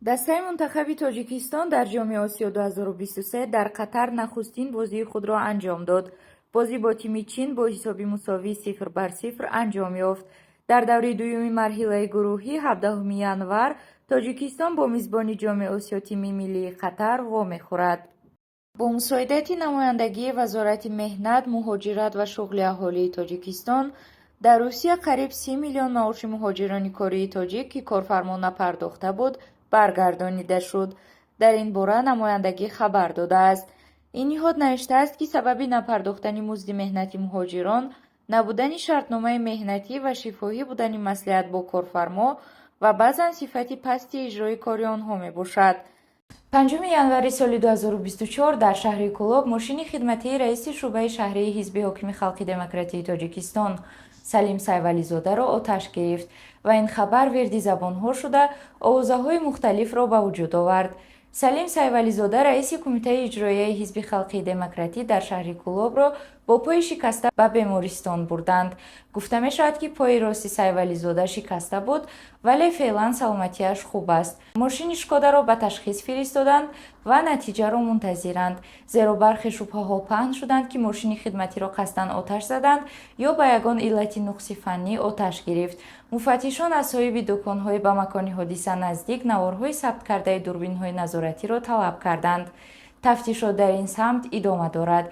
Дастаи мунтахаби Тоҷикистон дар Ҷоми Осиё 2023 дар Қатар нахустин бозии худро анҷом дод. Бозӣ бо тими Чин бо ҳисоби мусовӣ 0:0 анҷом ёфт. Дар даври дуюми марҳилаи гурӯҳӣ 17 январ Тоҷикистон бо мизбони Ҷоми Осиё, тими миллии Қатар, вомехӯрад. Бо мусоидати намояндагии Вазорати меҳнат, муҳоҷират ва шуғли аҳолии Тоҷикистон дар Русия қариб 30 миллион маоши муҳоҷирони кории тоҷик, ки корфармо напардохта буд, баргардонида шуд. Дар ин бора намояндагӣ хабар додааст. Ин ниҳод навиштааст, ки сабаби напардохтани музди меҳнати муҳоҷирон набудани шартномаи меҳнатӣ ва шифоҳӣ будани маслиҳат бо корфармо ва баъзан сифати пасти иҷрои кори онҳо мебошад. 5 январи соли 2024 дар шаҳри Кӯлоб мошини хидматии раиси шӯъбаи шаҳрии Ҳизби ҳокими Халқи Демократии Тоҷикистон Салим Сайвализодаро оташ гирифт ва ин хабар вирди забонҳо шуда, овозаҳои мухталифро ба вуҷуд овард. Салим Сайвализода, раиси Кумитаи иҷроияи Ҳизби Халқии Демократӣ дар шаҳри Кӯлобро бо пои шикаста ба бемористон бурданд. Гуфта мешавад, ки пои рости Сайвализода шикаста буд, вале феълан саломатиаш хуб аст. Мошини Шкодаро ба ташхис фиристоданд ва натиҷаро мунтазиранд, зеро бархе шубҳаҳо паҳн шуданд, ки мошини хидматиро қасдан оташ заданд ё ба ягон иллати нуқси фаннӣ оташ гирифт. Муфаттишон аз соҳиби дуконҳои ба макони ҳодиса наздик наворҳои сабткардаи дурбинҳои назоратиро талаб карданд. Тафтишот дар ин самт идома дорад.